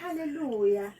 Hallelujah.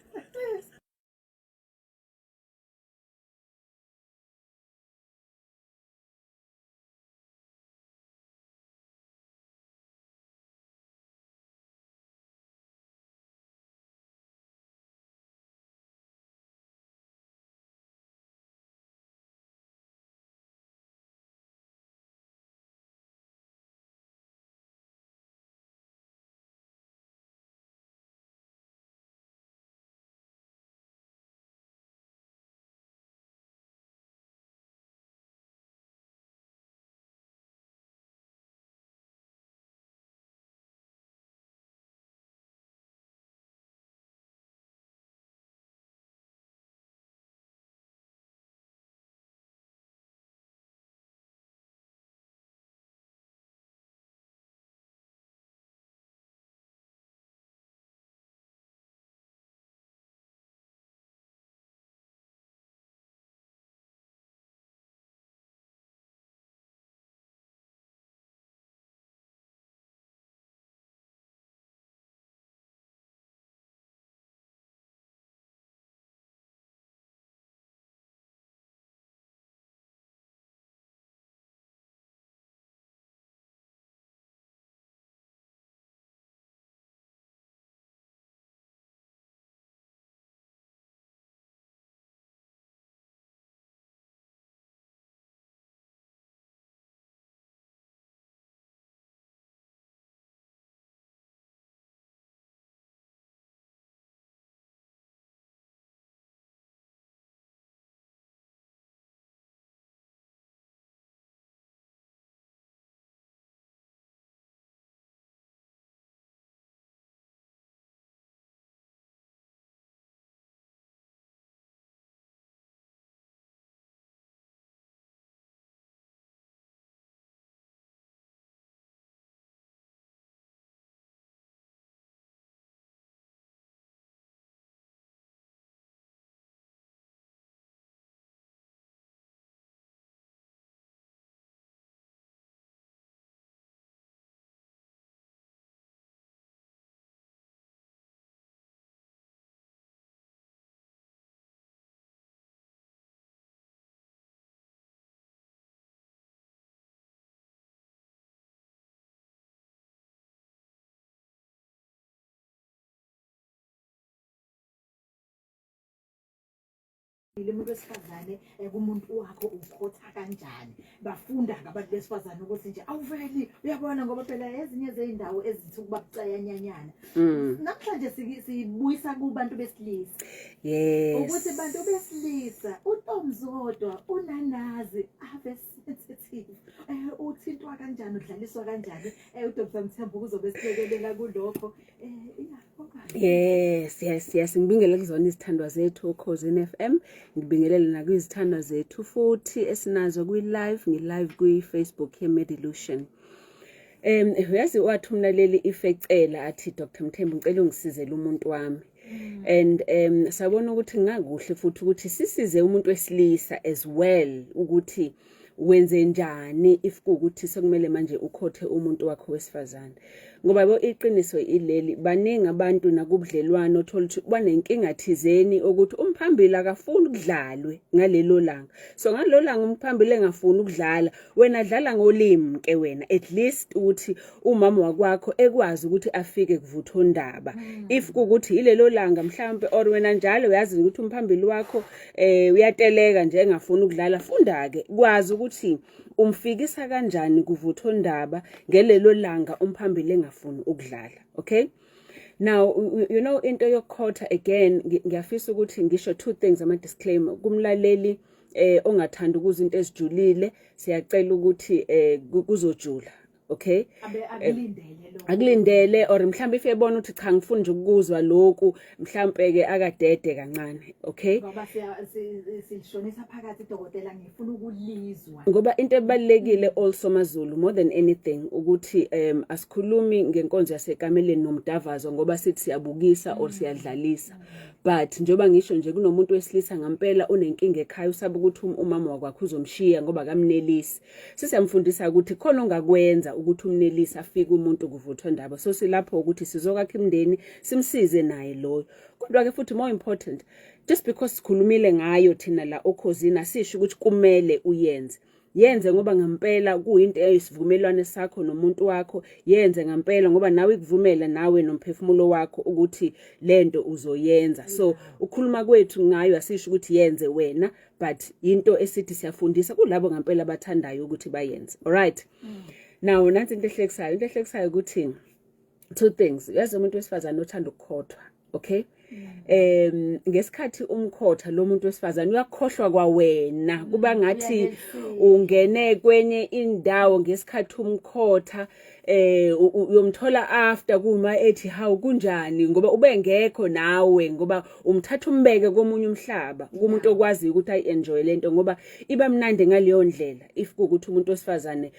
Umuntu wesifazane kumuntu wakho ukhotha kanjani? Bafunda-ke abantu besifazane ukuthi nje awuveli, uyabona, ngoba phela ezinye zey'ndawo ezithi ukuba bucayanyanyana. Namhlanje sibuyisa kubantu besilisa. Ukuthi bantu besilisa, uNtomzodwa, unanazi, ave sensitive. Uthintwa kanjani, udlaliswa kanjani? UDr Mthembu kuzobe silekelela kulokho. Yeah. Yes. Ngibingelele kuzona izithandwa zethu Okhozini FM. Ngibingelele nakwizithandwa zethu futhi esinazo kwi-live, ngi-live kwi-Facebook ye-Medilution. Uyazi wathi umlaleli ifecela athi Dr Mthembu ngicela ungisizele umuntu wami. And sabona ukuthi kungakuhle futhi ukuthi sisize umuntu wesilisa as well ukuthi wenze njani if kuwukuthi sekumele manje ukhothe umuntu wakho wesifazane, ngoba yabo iqiniso ileli, baningi abantu nakubudlelwano othola ukuthi banenkinga thizeni ukuthi umphambili akafuni ukudlalwe ngalelo langa. So ngalelo langa umphambili engafuni ukudlala, wena dlala ngolimi ke wena, at least ukuthi umama wakwakho ekwazi ukuthi afike kuvuthondaba. If kuwukuthi ilelo langa mhlambe, or wena njalo uyazi ukuthi umphambili wakho uyateleka nje engafuni ukudlala, funda ke kwazi ukuthi umfikisa kanjani kuvuthondaba ngelelo langa umphambili engafuni ukudlala. Okay, now you know into yokukhotha again, ngiyafisa ukuthi ngisho two things, ama disclaimer kumlaleli ongathanda ukuza into ezijulile. Siyacela ukuthi kuzojula, okay? Akulindele lokho. Akulindele, or mhlawumbe if ebona ukuthi cha, ngifuna nje ukuzwa lokhu, mhlawumbe ke akadede kancane, okay? Ngoba silishonisa phakathi, dokotela, ngifuna ukulizwa. Ngoba into ebalekile also, maZulu, more than anything ukuthi asikhulumi ngenkonzo yasekameleni nomdavazo ngoba sithi siyabukisa or siyadlalisa, but njengoba ngisho nje, kunomuntu wesilisa ngampela unenkinga ekhaya, usaba ukuthi umama wakwakhe uzomshiya ngoba kamnelisi. Sisiyamfundisa ukuthi khona ongakwenza. ukuthi umnelise afike umuntu kuvuthwa ndaba. So silapho ukuthi sizokwakha imindeni, simsize naye loyo. Kodwa-ke futhi more important, just because sikhulumile ngayo thina la oKhozini, asisho ukuthi kumele uyenze. Yenze ngoba ngempela kuyinto eyisivumelwano sakho nomuntu wakho. Yenze ngempela ngoba nawe ikuvumela nawe nomphefumulo wakho ukuthi lento uzoyenza. So ukukhuluma kwethu ngayo asisho ukuthi yenze wena, but into esithi siyafundisa kulabo ngempela abathandayo ukuthi bayenze. Alright, now nansi into ehlekisayo. Into ehlekisayo ukuthi two things. Yazi, umuntu wesifazane othanda ukukhothwa, okay, ngesikhathi umkhotha lo muntu wesifazane uyakhohlwa kwawena, kuba ngathi ungene kwenye indawo ngesikhathi umkhotha. Uyomthola after kuma ethi, "Hawu, kunjani?" ngoba ubengekho nawe, ngoba umthatha umbeke komunye umhlaba kumuntu okwaziyo ukuthi ayi-enjoy lento, ngoba iba mnandi ngaleyo ndlela if kuwukuthi umuntu wesifazane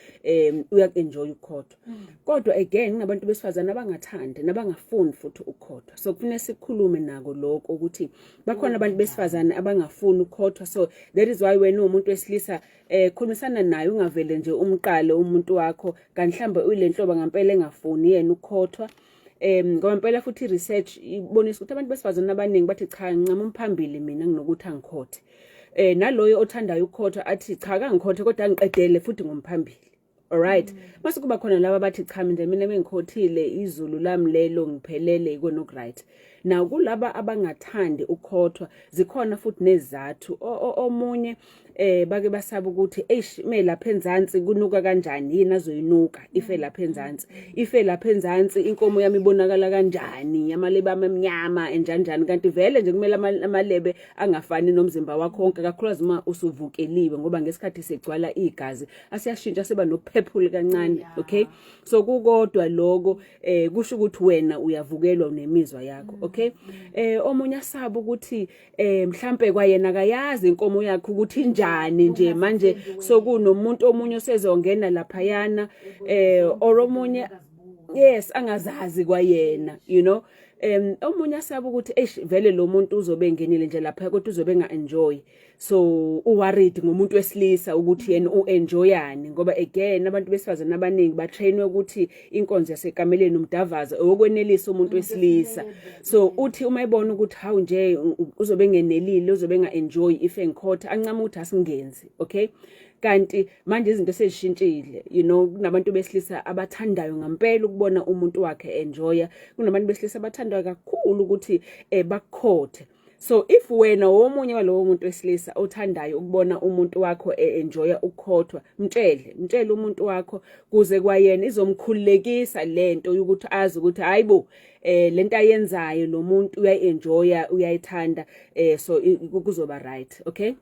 uyaku-enjoy ukukhothwa. Kodwa again, kunabantu besifazane abangathandi nabangafuni futhi ukukhothwa, so kufanele sikhulume nako lokho ukuthi bakhona abantu besifazane abangafuni ukukhothwa. So that is why wena umuntu wesilisa khulumisana naye, ungavele nje umqale umuntu wakho, kanti mhlawumbe uyilenhlobo ngempela engafuni yena ukukhothwa. Ngoba impela futhi i-research ibonisa ukuthi abantu besifazane abaningi bathi, "Cha, ngincama umphambili mina kunokuthi angikhothe." Naloyo othandayo ukukhothwa athi, "Cha, kangikhothe, kodwa angiqedele futhi ngomphambili." Alright, mase kuba khona laba abathi, "Cha, mina bengikhothile, izulu lami lelo, ngiphelele ikona okuright." Now kulaba abangathandi ukukhothwa, zikhona futhi nezathu. Omunye bake basaba ukuthi, eish, me lapha enzansi kunuka kanjani, yini azoyinuka ife lapha enzansi, ife lapha enzansi inkomo yami ibonakala kanjani, amalebe ami amnyama enjanjani. Kanti vele nje kumele amalebe angafani nomzimba wakho wonke, kakhulukazi uma usuvukeliwe, ngoba ngesikhathi sigcwala igazi asiyashintsha, siba nophephule kancane. Okay, so kukodwa lokho kusho ukuthi wena uyavukelwa, unemizwa yakho. Okay, omunye asaba ukuthi mhlambe kwayena akayazi inkomo yakhe ukuthi injani nje manje, sokunomuntu omunye osezongena laphayana, or omunye, yes, angazazi kwayena. Omunye asaba ukuthi, eish, vele lo muntu uzobe engenile nje lapha kodwa uzobe enga-enjoy, so uworried ngomuntu wesilisa ukuthi yena uenjoyani, ngoba again abantu besifazane abaningi batrainwe ukuthi inkonzo yasekameleni, umdavazo, owokwenelisa umuntu wesilisa. So uthi uma ebona ukuthi, hawu nje, uzobe engenelile, uzobe enga-enjoy if engikhotha, ancama ukuthi asingenzi. Okay, kanti manje izinto sezishintshile. Kunabantu besilisa abathandayo ngempela ukubona umuntu wakhe enjoya, kunabantu besilisa abathandayo kakhulu ukuthi bakukhothe. So if wena womunye walowo muntu wesilisa othandayo ukubona umuntu wakho enjoya ukukhothwa, mtshele, mtshele umuntu wakho, kuze kwayena izomkhululekisa lento yokuthi azi ukuthi, hayibo, lento ayenzayo lo muntu uyayenjoya, uyayithanda, so kuzoba right. Okay,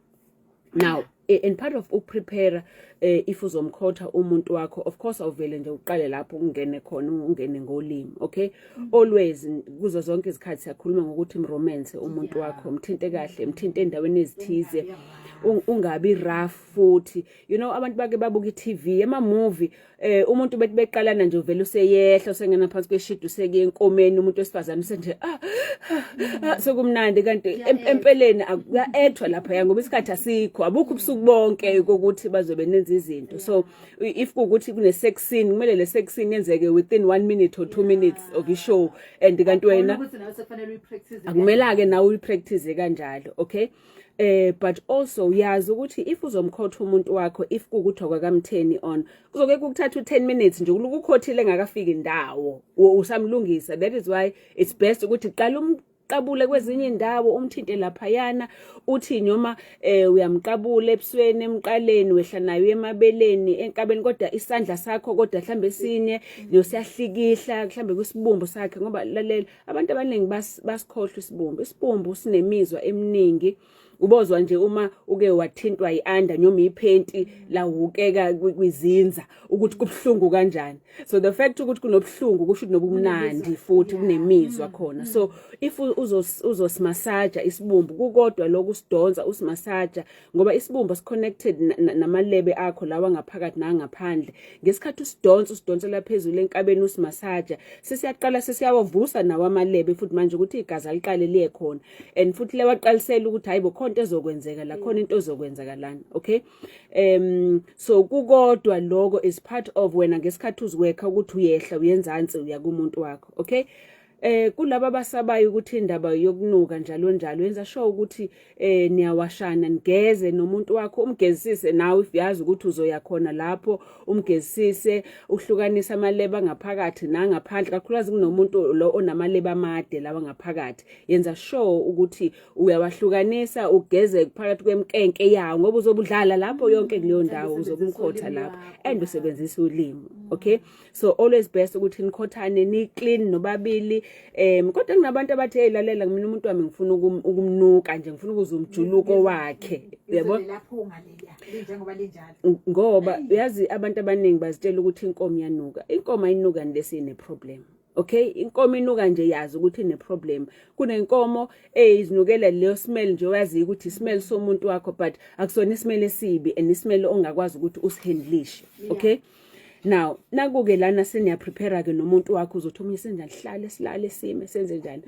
now and part of ukuprepare if uzomkhotha umuntu wakho, of course awuvele nje uqale lapho ungene khona, ungene ngolimi. Okay, always, kuzo zonke izikhathi siyakhuluma ngokuthi mromance umuntu wakho, mthinte kahle, mthinte endaweni ezithize, ungabi rough futhi. Abantu bake babuka i-TV, ema movie, umuntu bethi beqalana nje uvela useyehla, usengena phansi kweshidi, usekuye enkomeni, umuntu wesifazane usenje, ah, ah, ah, sekumnandi, kanti empeleni akuya-actwa lapha, ngoba isikhathi asikho, abukho ubusuku bonke kokuthi bazobe nenza izinto. So if kuwukuthi kune sex scene, kumele le sex scene yenzeke within 1 minute or 2 minutes of i-show, and kanti wena ukuthi nawe sekufanele uyipractice. Akumela-ke nawe uyipractice kanjalo. Okay, but also yazi ukuthi if uzomkhotha umuntu wakho, if kuwukuthi akwakamtheni on, kuzoke kukuthatha u10 minutes nje ukukhothile engakafiki indawo, usamlungisa. That is why it's best ukuthi qala umqabule kwezinye indawo, umthinte laphayana, uthi noma uyamqabula ebusweni, emqaleni, wehla nayo emabeleni, enkabeni, kodwa isandla sakho kodwa mhlambe esinye nosiyahlikihla mhlambe kwisibumbu sakhe, ngoba lalela, abantu abaningi basikhohlwa isibumbu. Isibumbu sinemizwa eminingi. Ubozwa nje uma uke wathintwa i-under noma iphenti lawukeka kwizinza ukuthi kubuhlungu kanjani. So the fact ukuthi kunobuhlungu kusho ukuthi nobumnandi futhi kunemizwa khona. So if uzosimasaja isibumbu, kukodwa lokhu usidonsa, usimasaja, ngoba isibumbu siconnected namalebe akho lawa ngaphakathi nangaphandle. Ngesikhathi usidonsa, usidonsela phezulu enkabeni, usimasaja, sesiyaqala sesiyawavusa nawo amalebe futhi manje ukuthi igazi aliqale liye khona, and futhi lewaqalisela ukuthi hayibo, khona Khona into ezokwenzeka la, khona into ezokwenzeka lana, okay? So kukodwa lokho is part of wena ngesikhathi uziwekha ukuthi uyehla uyenzansi uya kumuntu wakho, okay? Kulaba abasabayo ukuthi indaba yokunuka njalo njalo, yenza sure ukuthi niyawashana, nigeze nomuntu wakho, umgezisise nawe if yazi ukuthi uzoya khona lapho, umgezisise, uhlukanise amaleba ngaphakathi nangaphandle, kakhulukazi kunomuntu lo onamaleba amade lawa ngaphakathi. Yenza sure ukuthi uyawahlukanisa, ugeze phakathi kwemkenke yawo, ngoba uzobudlala lapho yonke kuleyo ndawo, uzobumkhotha lapho and usebenzisa ulimi, okay? So always best ukuthi nikhothane ni clean nobabili. Kodwa kunabantu abathi, "Hey, lalela mina, umuntu wami ngifuna ukumnuka nje, ngifuna ukuzwa umjuluko wakhe," yabo. Lapho ungaleya linjengoba linjalo. Ngoba uyazi abantu abaningi bazitshela ukuthi inkomo iyanuka. Inkomo ayinuka lesi ine problem, okay? Inkomo inuka nje yazi ukuthi ine problem. Kunenkomo eyizinukela leyo smell nje, wazi ukuthi smell somuntu wakho, but akusona ismell esibi and ismell ongakwazi ukuthi usihandlishe, okay? Now naku-ke lana seniya-prepare ke nomuntu wakho, uzothi omunye senjani, hlale, silale, sime, senze njani,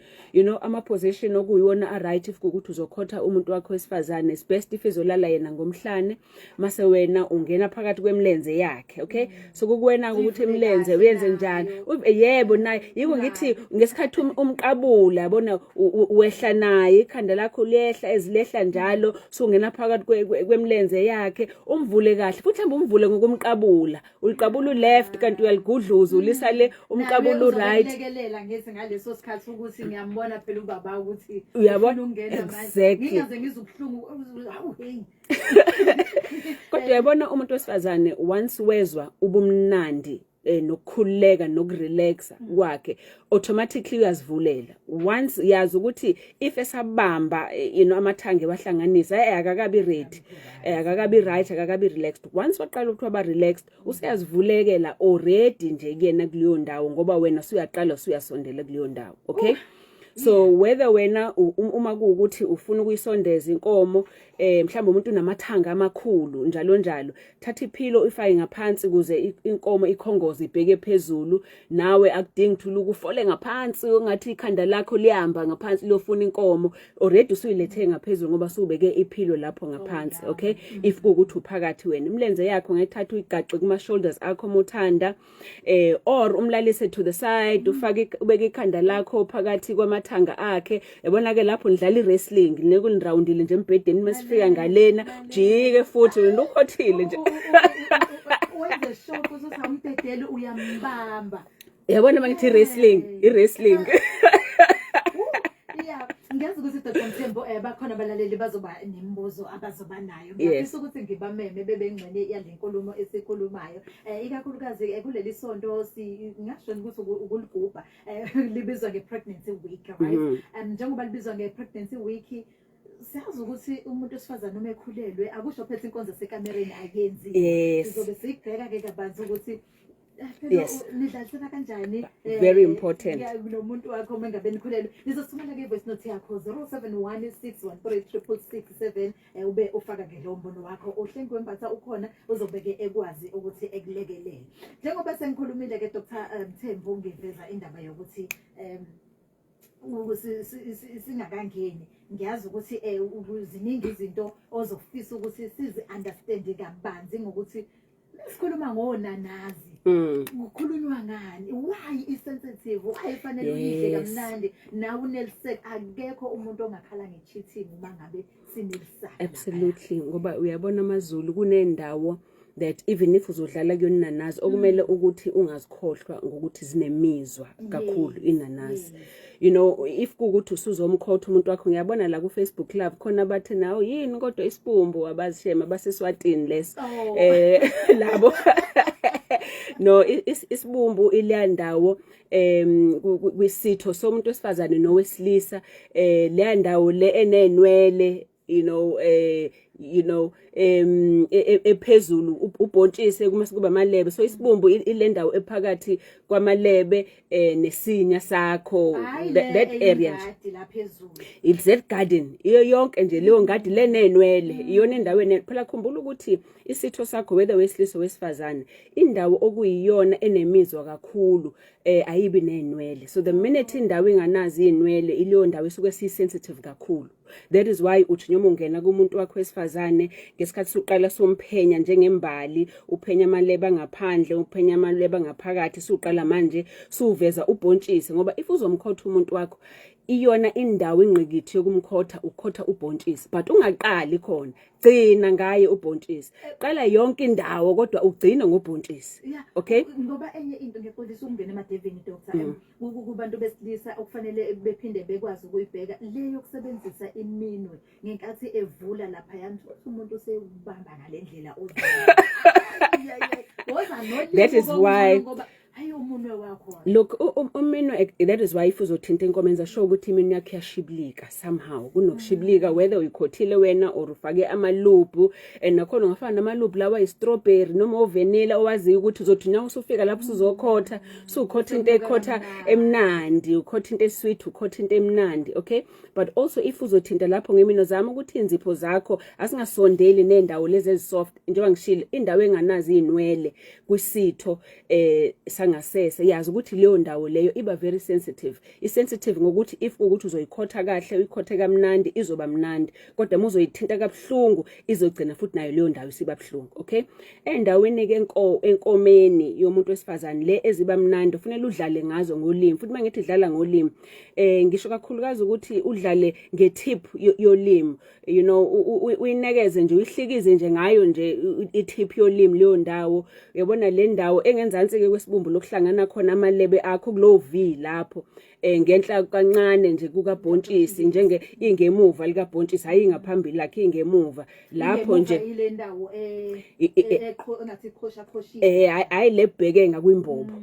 ama-position okuyiwona a-right. If kuwukuthi uzokhotha umuntu wakho wesifazane, it's best if ezolala yena ngomhlane, mase wena ungena phakathi kwemilenze yakhe, okay? So kukuwena ukuthi imilenze uyenze njani. Yebo, naye yiko ngithi ngesikhathi umqabula, yabona, wehla naye, ikhanda lakho liyehla ezilehla njalo, so ungena phakathi kwemilenze yakhe, umvule kahle futhi, mhlawumbe umvule ngokumqabula, uliqabula u-left kanti uyaligudluza ulisa le, umqabula u-right. Lekelela ngithi ngaleso sikhathi ukuthi ngiyambona phela ubaba ukuthi Uyabona? ufuna ukungena manje. Exactly. Ngingaze ngizwe ubuhlungu, hawu, hey. Kodwa uyabona umuntu wesifazane, once wezwa ubumnandi nokukhululeka nokurelaxa kwakhe, automatically uyazivulela. Once yazi ukuthi if esabamba amathanga ewahlanganisa, akakabi ready, akakabi right, akakabi relaxed. Once waqala ukuthi waba relaxed, useyazivulekela already nje kuyena kuleyo ndawo, ngoba wena usuyaqala usuyasondela kuleyo ndawo, okay? So whether wena uma kuwukuthi ufuna ukuyisondeza inkomo, mhlawumbe umuntu unamathanga amakhulu njalo njalo, thatha ipillow ifake ngaphansi ukuze inkomo ikhongoze ibheke phezulu. Nawe akudingi ukuthi ufole ngaphansi ungathi ikhanda lakho liyamba ngaphansi liyofuna inkomo. Already usuyilethe ngaphezulu ngoba usubeke ipillow lapho ngaphansi, okay? If kuwukuthi uphakathi wena, imilenze yakho ngayithatha uyigaxe kuma shoulders akho muthanda, or umlalise to the side, ufake, ubeke ikhanda lakho phakathi kwamathanga akhe. Yabona ke lapho nidlala i-wrestling, nekunirowundile nje embhedeni, masifika ngalena jike futhi wena ukhothile nje. Wenze sure ukuthi awumdedeli, uyambamba. Yabona mangithi i-wrestling, i-wrestling. Yeah, ngiyazi ukuthi Dr Mthembu bakhona abalaleli bazoba nemibuzo abazoba nayo. Ngiyafisa ukuthi ngibameme bebengxenye yale nkulumo esikhulumayo. Ikakhulukazi kuleli sonto singasho ukuthi ukuligubha libizwa nge-pregnancy week, right? Mhm. Njengoba libizwa nge-pregnancy week, siyazi ukuthi umuntu wesifazane uma ekhulelwe akusho phethe inkonzo sekamereni ayenzi. Sizobe siyibheka ke kabanzi ukuthi phela nidlalisana kanjani Very important. Yeah, nomuntu wakho uma ngabe nikhulelwe. Nizosithumela ke voice note yakho 071 613 6667, ube ufaka ke lo mbono wakho. Uhlengiwe Mbatha ukhona, uzobeke ekwazi ukuthi ekulekelele. Njengoba sengikhulumile ke Dr Mthembu, ngiveza indaba yokuthi singakangeni, ngiyazi ukuthi ziningi izinto ozofisa ukuthi sizi understand kabanzi ngokuthi sikhuluma ngonanazi, kukhulunywa ngani, why i-sensitive, why fanele uyidle kamnandi nawe uneliseke. Akekho umuntu ongakhala nge-cheating uma ngabe sinelisaka. Absolutely, ngoba uyabona amaZulu kunendawo that even if uzodlala kuyona inanazi, okumele ukuthi ungazikhohlwa ngokuthi zinemizwa kakhulu inanazi. If kuwukuthi usuzomkhotha umuntu wakho, ngiyabona la ku Facebook Live khona bathi nawo yini kodwa isibumbu abazishema baseswatini leso. Oh. Labo no isibumbu ileya ndawo kwisitho somuntu wesifazane nowesilisa, leya ndawo le enenwele. ephezulu ubhontshisi kuma sikuba amalebe. So isibumbu ile ndawo ephakathi kwamalebe nesinya sakho, that area nje it's that garden iyo yonke nje leyo ngadi lenenwele, iyona endaweni. Phela khumbula ukuthi isitho sakho, whether wesilisa, wesifazane, indawo okuyiyona enemizwa kakhulu ayibi nenwele. So the minute indawo inganazi inwele, ileyo ndawo isuke si-sensitive kakhulu. That is why uthi noma ungena kumuntu wakho wesifazane, ngesikhathi suqala somphenya njengembali, uphenya amaleba ngaphandle, uphenya amaleba ngaphakathi, suqala manje suveza ubhontshisi, ngoba if uzomkhotha umuntu wakho, iyona indawo ingqikithi yokumkhotha, ukhotha ubhontshisi. But ungaqali khona, gcina ngaye ubhontshisi. Qala yonke indawo kodwa ugcine ngobhontshisi. Okay. Ngoba enye into, ngixolisa ukungena emadevini, doctor, kubantu besilisa okufanele bephinde bekwazi ukuyibheka le yokusebenzisa iminwe ngenkathi evula lapha yani, umuntu usewubamba ngale ndlela. That is why Ngoba hayi, umunwe wakho. Look, uminwe, that is why if uzothinta inkomo, enza sure ukuthi iminwe yakho iyashibilika somehow, kunokushibilika, whether uyikhothile wena or ufake ama-lube. And nakhona ungafaka nama-lube lawa yi-strawberry noma o-vanilla, owaziyo ukuthi uzothi nyawo usufika lapho usuzokhotha, sukhotha into ekhotha emnandi, ukhotha into e-sweet, ukhotha into emnandi, okay? But also if uzothinta lapho ngemino, zama ukuthi inzipho zakho asingasondeli nendawo lezi ezi-soft. Njengoba ngishilo, indawo enganazi iy'nwele kwisitho sangasese, yazi ukuthi leyo ndawo leyo iba very sensitive. I-sensitive ngokuthi if ukuthi uzoyikhotha kahle, uyikhothe kamnandi, izoba mnandi, kodwa uma uzoyithinta kabuhlungu, izogcina futhi nayo leyo ndawo isiba buhlungu, okay? Endaweni ke enkomeni yomuntu wesifazane le eziba mnandi, kufanele udlale ngazo ngolimi. Futhi mangithi dlala ngolimi, ngisho kakhulukazi ukuthi udlale nge-tip yolimi, uyinekeze nje, uyihlikize nje ngayo nje i-tip yolimi leyo ndawo. Uyabona le ndawo engenzansi ke kwesibumbu, lokuhlangana khona amalebe akho kulowo V lapho, ngenhla kancane nje kukabhontshisi, njenge ingemuva likabhontshisi, hayi ngaphambili lakhe, ingemuva lapho nje. Ile ndawo engathi iqhosha qhoshile. Hayi, lebheke ngakwimbobo,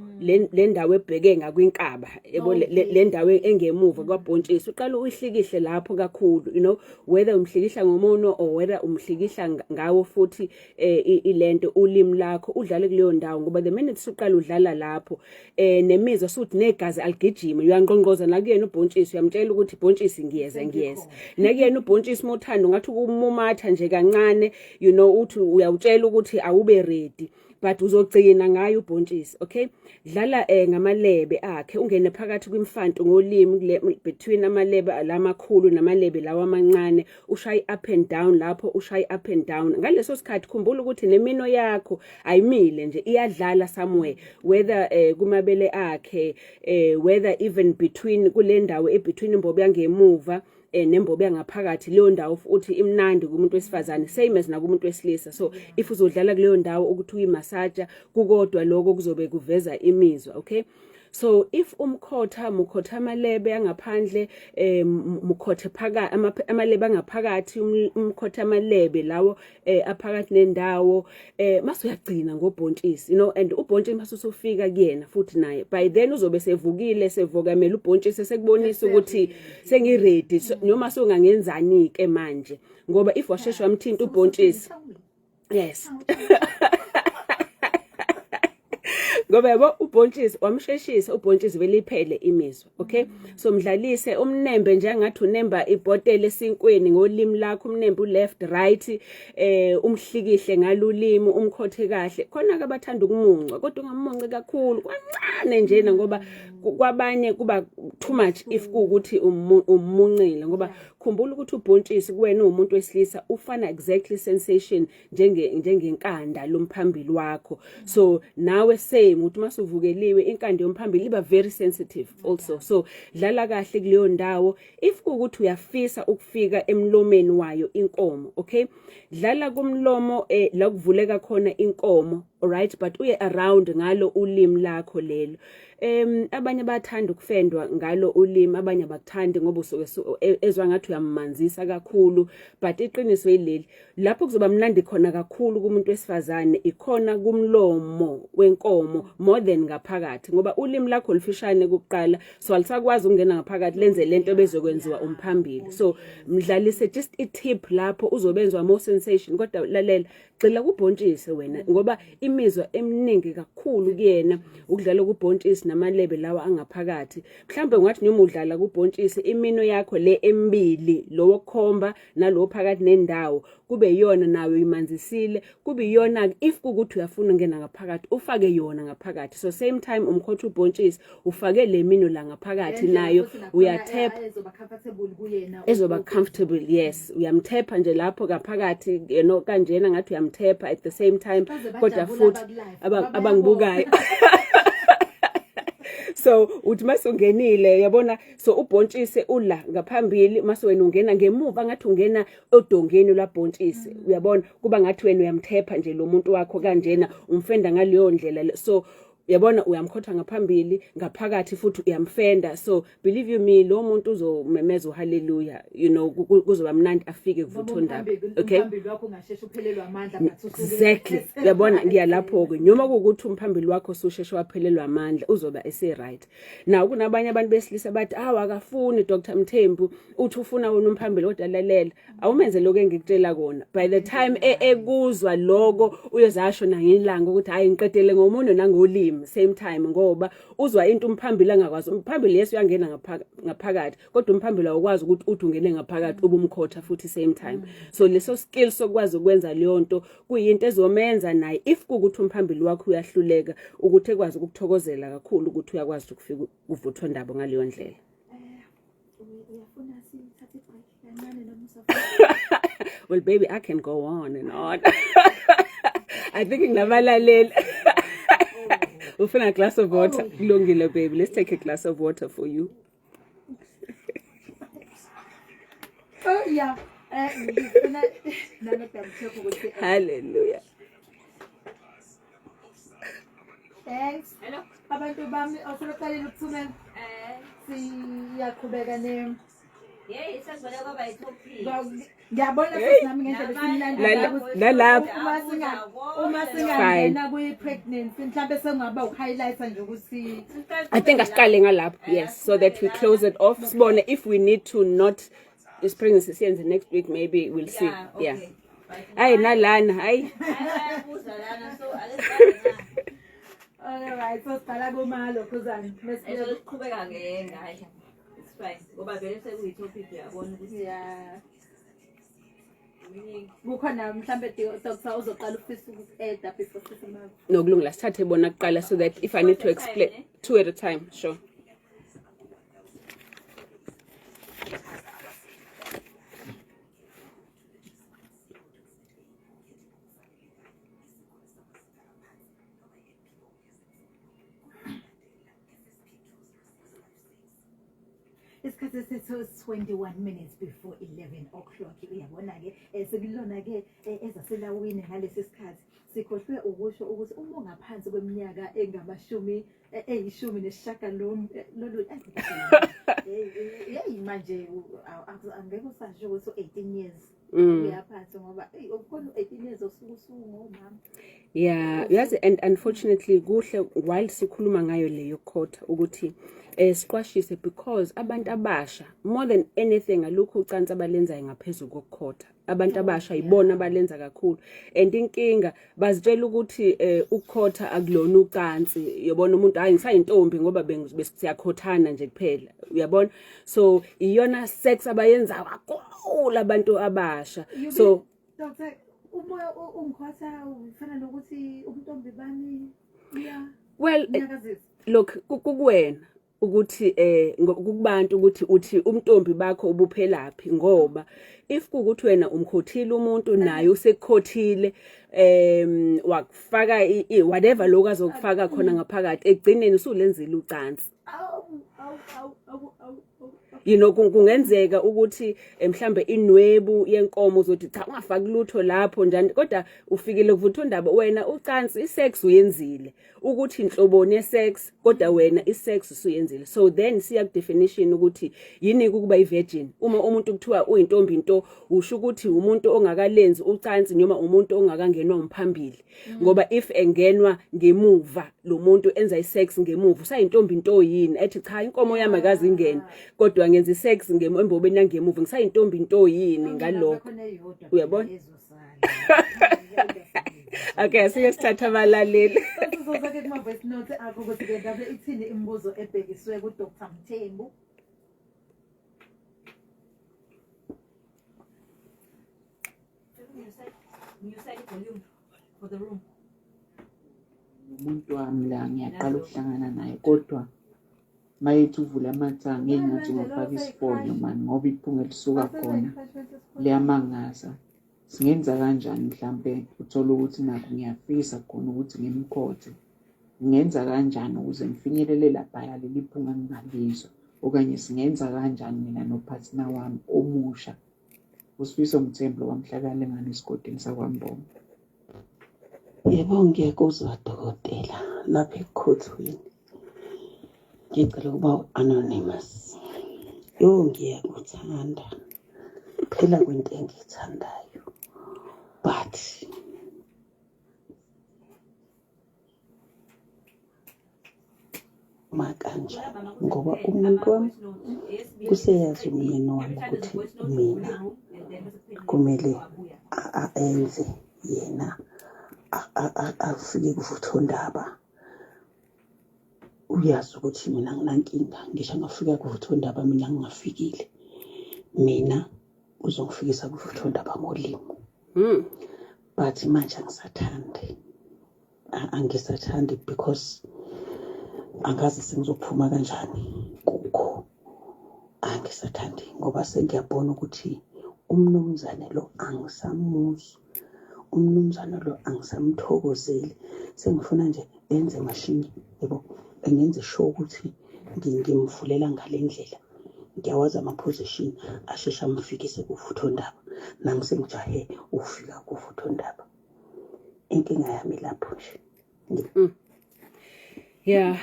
le ndawo ebheke ngakwinkaba yebo, le ndawo engemuva kwabhontshisi, uqala uyihlikihle lapho kakhulu, whether umhlikihla ngomuno or whether umhlikihla ngawo futhi ilento ulimi lakho, udlale kuleyo ndawo, ngoba the minute usuqala udlala lapho, nemizwa suthi negazi aligijima. Uyangqongqoza nakuyena ubhontshisi, uyamtshela ukuthi ibhontshisi ngiyeza, ngiyeza. Nakuyena ubhontshisi mothando ngathi ukumumatha nje kancane, uthi uyawutshela ukuthi awube ready, but uzogcina ngayo ubhontshisi, okay? Dlala ngamalebe akhe, ungene phakathi kwimfanto ngolimi kule between amalebe lamakhulu namalebe lawa amancane, ushaye up and down lapho, ushaye up and down. Ngaleso sikhathi khumbula ukuthi nemino yakho ayimile nje, iyadlala somewhere, whether kumabele akhe, whether even between kule ndawo e between imbobo yangemuva nembobo yangaphakathi. Leyo ndawo futhi imnandi kumuntu wesifazane, same as nakumuntu wesilisa. So if uzodlala kuleyo ndawo ukuthi uyimasaja kukodwa, lokho kuzobe kuveza imizwa, okay? So if umkhotha, mukhotha amalebe angaphandle, mukhothe phakathi amalebe angaphakathi, umkhotha amalebe lawo aphakathi nendawo, mase uyagcina ngobhontshisi, and ubhontshisi mase usufika kuyena futhi naye, by then uzobe sevukile, sevokamela ubhontshisi, sekubonisa ukuthi sengi-ready. So, noma songangenzani ke manje, ngoba if washesha wamthinta ubhontshisi, yes, ngoba yabo ubhontshisi wamsheshisa ubhontshisi, vele iphele imizwa, okay? So mdlalise, umnembe njengathi unemba ibhotela esinkweni ngolimi lakho, umnembe u-left, right, umhlikihle ngalulimi, umkhothe kahle. Khona ke abathanda ukumuncwa, kodwa ungamunci kakhulu, kwancane njena, ngoba kwabanye kuba too much if kuwukuthi umuncile, ngoba khumbula ukuthi ubhontshisi kuwena uwumuntu wesilisa ufana exactly sensation njengenkanda lomphambili wakho. So nawe same, uthi masuvukeliwe, inkanda yomphambili iba very sensitive also. So dlala kahle kuleyo ndawo. If kuwukuthi uyafisa ukufika emlomeni wayo inkomo, okay, dlala kumlomo, la kuvuleka khona inkomo. Alright, but uye around ngalo ulimi lakho lelo. Abanye bathanda ukufendwa ngalo ulimi, abanye abakuthandi ngoba usuke ezwa ngathi uyammanzisa kakhulu, but iqiniso yileli, lapho kuzoba mnandi khona kakhulu kumuntu wesifazane ikhona kumlomo wenkomo more than ngaphakathi, ngoba ulimi lakho lufishane kuqala, so alisakwazi ukungena ngaphakathi lenze lento ebezokwenziwa umphambili. So mdlalise just i-tip lapho, uzobenzwa more sensation. Kodwa lalela, gxila kubhontshisi wena, ngoba imizwa eminingi kakhulu kuyena ukudlala kubhontshisi namalebe lawa angaphakathi. Mhlawumbe ungathi noma udlala kubhontshisi, imino yakho le emibili, lo wokukhomba nalo phakathi nendawo, kube iyona nayo uyimanzisile, kube iyona. If kukuthi uyafuna ungena ngaphakathi, ufake yona ngaphakathi. So same time umkhotha ubhontshisi, ufake le mino la ngaphakathi nayo, uyathepha. Ezoba comfortable kuyena. Ezoba comfortable, yes. Uyamthepha nje lapho ngaphakathi, kanjena ngathi uyamthepha at the same time. Baze kodwa bajabula futhi abaku-live, abangibukayo. So uthi masungenile, yabona, so ubhontshisi ula ngaphambili, mase wena ungena ngemuva ngathi ungena odongeni lwabhontshisi, uyabona, kuba ngathi wena uyamthepha nje lo muntu wakho kanjena, umfenda ngaleyo ndlela le. So uyabona, uyamkhotha ngaphambili, ngaphakathi futhi uyamfenda. So believe you me, lo muntu uzomemeza uhallelujah, kuzoba mnandi, afike kuvuthondaba, okay? Umphambili wakho ungasheshe uphelelwe amandla, but usuke Exactly, uyabona, ngiyalapho-ke. Noma kuwukuthi umphambili wakho ususheshe waphelelwa amandla, uzoba ese-right. Now kunabanye abantu besilisa bathi, awu, akafuni Dr Mthembu, uthi ufuna wona umphambili. Kodwa lalela, awumenze lokho engikutshela kona. By the time ekuzwa loko, uyozasho nangilanga ukuthi hayi, ngiqedele ngomunwe nangolimi same time, ngoba uzwa into umphambili angakwazi. Umphambili, yes, uyangena ngaphakathi, kodwa umphambili awukwazi ukuthi uthi ungene ngaphakathi ubumkhotha futhi same time. So leso skill sokwazi ukwenza leyo nto kuyinto ezomenza naye, if kukuthi umphambili wakho uyahluleka, ukuthi ekwazi ukukuthokozela kakhulu, ukuthi uyakwazi ukufika kuvuthondaba ngaleyo ndlela. Uyafuna sithathe ibreak kancane noma usafuna? Well baby, I can go on and on. I think nginabalaleli. Ufuna a glass of water? Oh. Kulungile baby, let's take a glass of water for you. Oh yeah, ngifuna nano double check ukuthi Hallelujah. Thanks. Hello. Abantu bami osebeqalile ukuthumela. Siyaqhubeka ne Hey, sesivele kwaba i-topic. Ngiyabona futhi nami ngendlela esimnandi ngayo ukuthi Nalapho. Uma singangena kwi-pregnancy, mhlawumbe sengaba uku-highlighta nje ukuthi I think asiqale ngalapho, yes, so that we close it off, sibone if we need to not this pregnancy siyenze next week, maybe we'll see. Yeah, okay. Yeah, hayi, nalana, hayi. Bayabuza lana, so ake siqale nga. Alright, so siqala kumalokhuzana. Ezoqhubeka ke ngayo. It's fine. Ngoba vele sekuyi-topic, uyabona ukuthi Yeah. kuningi. Kukhona mhlambe, doctor, uzoqala ufisa uku-adda before sisima? Nokulungela, sithathe bona kuqala so that if I need to explain, two at a time, sure. Isikhathi sethu is 21 minutes before 11 o'clock. Uyabona-ke, sekulona-ke ezaselawini ngalesi sikhathi. Sikhohlwe ukusho ukuthi uma ungaphansi kweminyaka engamashumi 18. Yeyi, manje angeke usasho ukuthi u-18 years uyaphansi, ngoba eyi, ukhona u-18 years osuke usungomama. Yeah, yazi, and unfortunately kuhle while sikhuluma ngayo leyo quota ukuthi siqwashise, because abantu abasha more than anything alukho ucansi abalenzayo ngaphezulu kokukhotha. Abantu abasha yibona abalenza kakhulu, and inkinga bazitshela ukuthi ukukhotha akulona ucansi. Yobona umuntu, hayi, ngisayintombi ngoba besiyakhothana nje kuphela, uyabona? So iyona sex abayenza kakhulu abantu abasha. So Doctor, umoya ungikhotha ufana nokuthi ubuntombi bami uya Well, nyakazisa. look, kukuwena ukuthi kukubantu ukuthi uthi umntombi bakho ubuphelaphi, ngoba if kukuthi wena umkhothile umuntu, naye usekukhothile, wakufaka whatever lokho azokufaka khona ngaphakathi, ekugcineni usulenzile ucansi. Awu, awu, awu, awu, awu, awu. You know, kungenzeka ukuthi eh, mhlambe inwebu yenkomo uzothi cha ungafaki lutho lapho njani, kodwa ufikile kuvuthondaba wena, ucansi, isex uyenzile, ukuthi inhloboni yesex, kodwa wena isex usuyenzile. So then siya ku definition ukuthi yini ukuba ivirgin. Uma umuntu kuthiwa uyintombi nto, usho ukuthi umuntu ongakalenzi ucansi noma umuntu ongakangenwa umphambili, ngoba if engenwa ngemuva lo muntu, enza isex ngemuva, usayintombi nto yini? Ethi cha, inkomo yami akazi ingene, kodwa ngenza isex ngembobeni yangemuva, ngisayintombi nto yini ngalokho? Uyabona? Okay, asike sithathe abalaleli. Sizozake kuma-voice note akho ukuthi-ke ngabe ithini imibuzo ebhekiswe kuDr Mthembu. Volume for the room. Umuntu wami la ngiyaqala ukuhlangana naye, kodwa mayethi uvula amathanga engathi ungafaka isifonyo mani, ngoba iphunga elisuka khona liyamangaza. Singenza kanjani? Mhlampe uthole ukuthi nakho ngiyafisa khona ukuthi ngimkhothe, ngingenza kanjani ukuze ngifinyelele laphaya leli phunga ngingalizwa, okanye singenza kanjani mina nophathina wami omusha, uSifiso Mthembu wamhlakalengane esigodini sakwaMbongo? Yebo, ngiyakuzwa dokotela lapha ekukhothweni. Ngicela ukuba u-anonymous. Yo, ngiyakuthanda. Phela kwinto engiyithandayo. But makanjani, ngoba umuntu wami useyazi, umyeni wami, ukuthi mina kumele enze yena afike kuvuthondaba. Uyazi ukuthi mina nginankinga, ngisho angafika kuvuthondaba mina ngingafikile, mina uzongifikisa kuvuthondaba ngolimi. But manje angisathandi, angisathandi because angazi sengizophuma kanjani kukho. Angisathandi ngoba sengiyabona ukuthi umnumzane lo angisamuzwa, umnumzane lo angisamthokozeli. Sengifuna nje enze mashinye, yebo, engenze sure ukuthi ngimvulela ngale ndlela, ngiyawazi ama-position asheshe amfikise kuvuthondaba, nami sengijahe ukufika kuvuthondaba. Inkinga yami lapho nje. Yeah,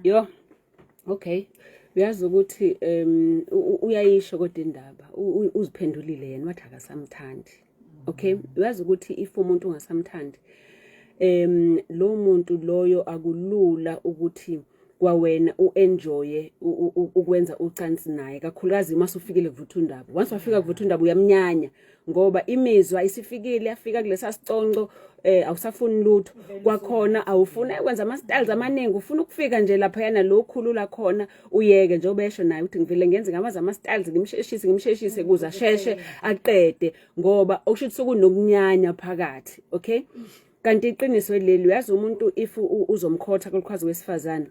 yo. Okay. Uyazi ukuthi uyayisho kodwa indaba, uziphendulile yena, wathi akasamthandi. Okay, uyazi ukuthi if umuntu ungasamthandi, lo muntu loyo akulula ukuthi kwawena uenjoye ukwenza ucansi naye, kakhulukazi uma usufikile kuvuthundaba. Once wafika kuvuthundaba uyamnyanya, ngoba imizwa isifikile, yafika kulesa siconco, awusafuni lutho kwakhona, awufuna ukwenza ama styles amaningi, ufuna ukufika nje lapha yana lo khulula khona uyeke. Njengoba esho naye ukuthi ngivele ngenze ngamazi ama styles, ngimsheshise, ngimsheshise kuze asheshe aqede, ngoba okusho ukuthi sekunokunyanya phakathi. Okay, kanti iqiniso leli, uyazi umuntu if uzomkhotha kulukhazi wesifazane,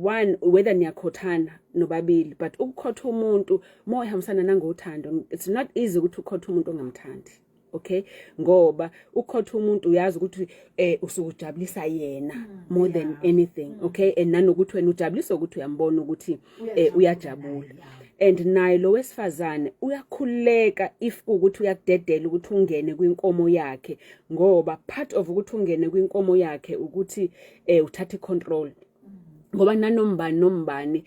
one, whether niyakhothana nobabili, but ukukhotha umuntu more ihambisana nangothando. It's not easy ukuthi ukhothe umuntu ongamthandi, okay, ngoba ukhotha umuntu uyazi ukuthi usuke ujabulisa yena more than anything, okay, and nanokuthi wena ujabulisa ukuthi uyambona ukuthi uyajabula, and naye lo wesifazane uyakhululeka if kuwukuthi uyakudedela ukuthi ungene kwinkomo yakhe, ngoba part of ukuthi ungene kwinkomo yakhe ukuthi uthathe control, ngoba nanombani nombani